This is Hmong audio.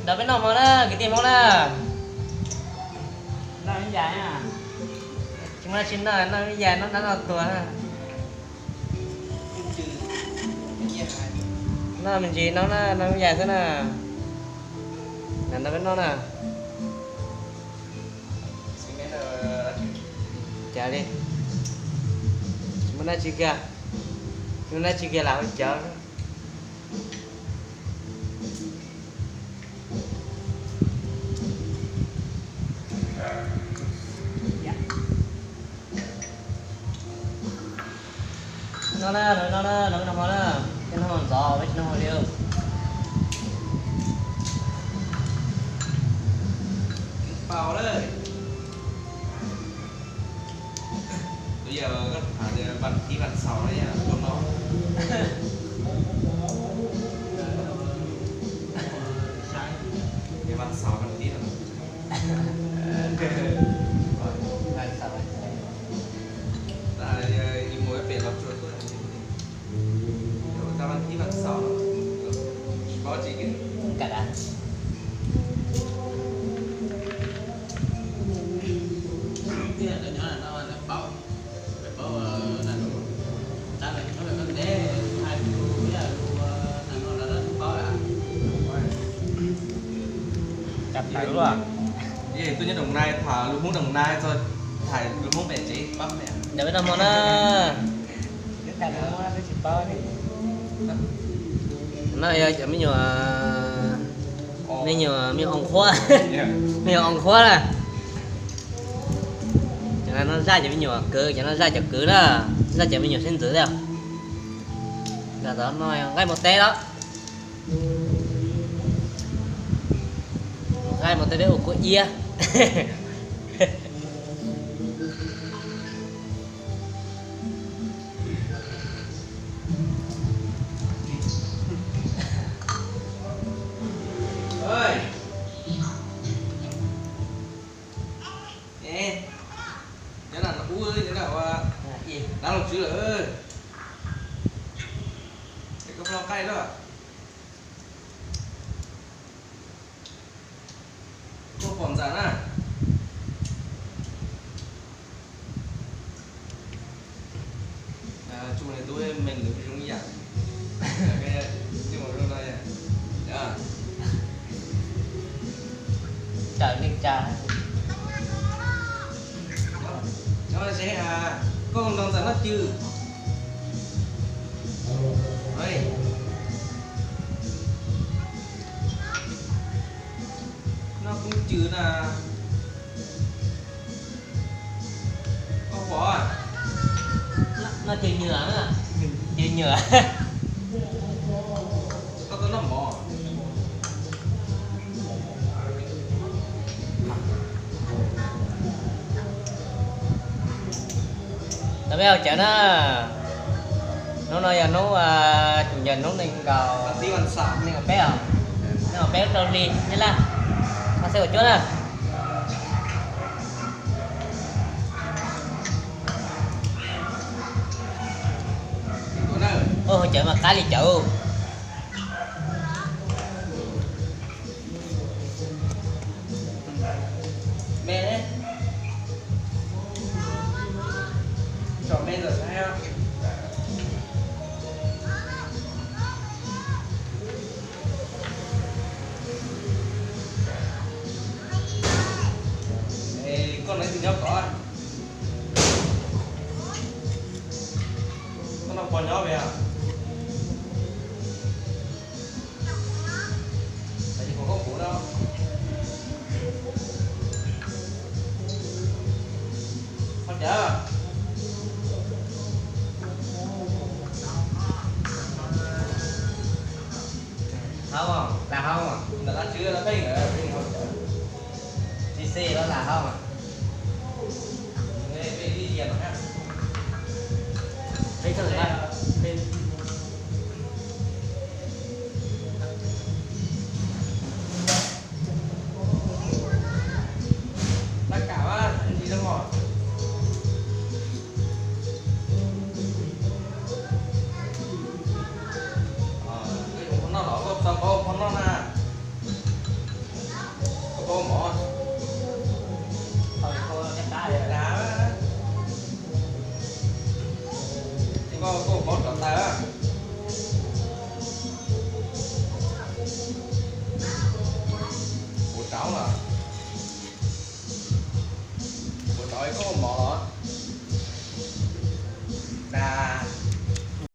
Nrog peb noj hmo na kwv tij Hmoob na. Noj me ntsis, tsis muaj dab tsi noj, noj me ntsis noj dab noj tuag. Noj me ntsis no na, noj me ntsis xwb na. Nrog peb noj na. Cas li, tsis muaj dab tsi kiag, tsis muaj dab tsi kiag lam hu cawv. No na, no na, no na, no na, peb noj ntxov, peb tsis noj hauv li. Pau lawm. Twb yog koj tham tias Vaj Tib Vaj Xaus no yog tus no. Vaj Xaus Vaj Tib no. Vaj Xaus Vaj Tib. Ib muaj pem los tsuas tuaj. Tab Vaj Tib Vaj Xaus no, tsis paub tsis. Ka da. Cas tawv luaj. Yog tuaj nyob Đồng Nai tham lus Hmoob Đồng Nai txog, tham lus Hmoob pem tsev paub. Ntawm peb noj hmo na. No yog cov me nyuam, me nyuam, me nyuam oo qhuab, me nyuam oo qhuab na. Cov no zaj cov me nyuam kwv, cov no zaj cov kwv na, zaj cov me nyuam sib ntxwv thiab. Ntawm no nqaij mus teb los, nqaij mus teb peb ua kuab iab. Nyob na, ub, nyob na, ua dab laug tswv lawm. Es koj pom qaij lawm. Koj pom ntxawm na. Tsuj ne tub, me ntawd peb zoo ib yam. Tij mus zoo no. Tawm neej tsa. Nyob ze, koj nrog ntxawm noj cw. Noj koob cw na. Koj pom, noj cw nyuam, cw nyuam. Koj tuaj noj mov. Tau peb haus cawv na. Hnub no yog hnub, hnub nees nkaum, nees nkaum peb os, nees nkaum peb rau hli Nyab Laj, ob txhiab kaum cuaj na. Ua haus cawv mas qab li cawv. Koj no ib tug nyob tod, koj no pog nyob pem os. Ces puas koj kuv no, koj cawv. Haus, lam haus, ntawm dab tsi los pheej ntawd pheej haus cawv. Tsis xis los lam haus. Peb ib yam no, peb txog lawm. Tab kam ntsis zoo os. Koj yuav phoj noj los koj txhob paub phoj noj na. Mov, koj koj mov rov taw. Kuv rauv los, kuv rauv koj mov los. Dag,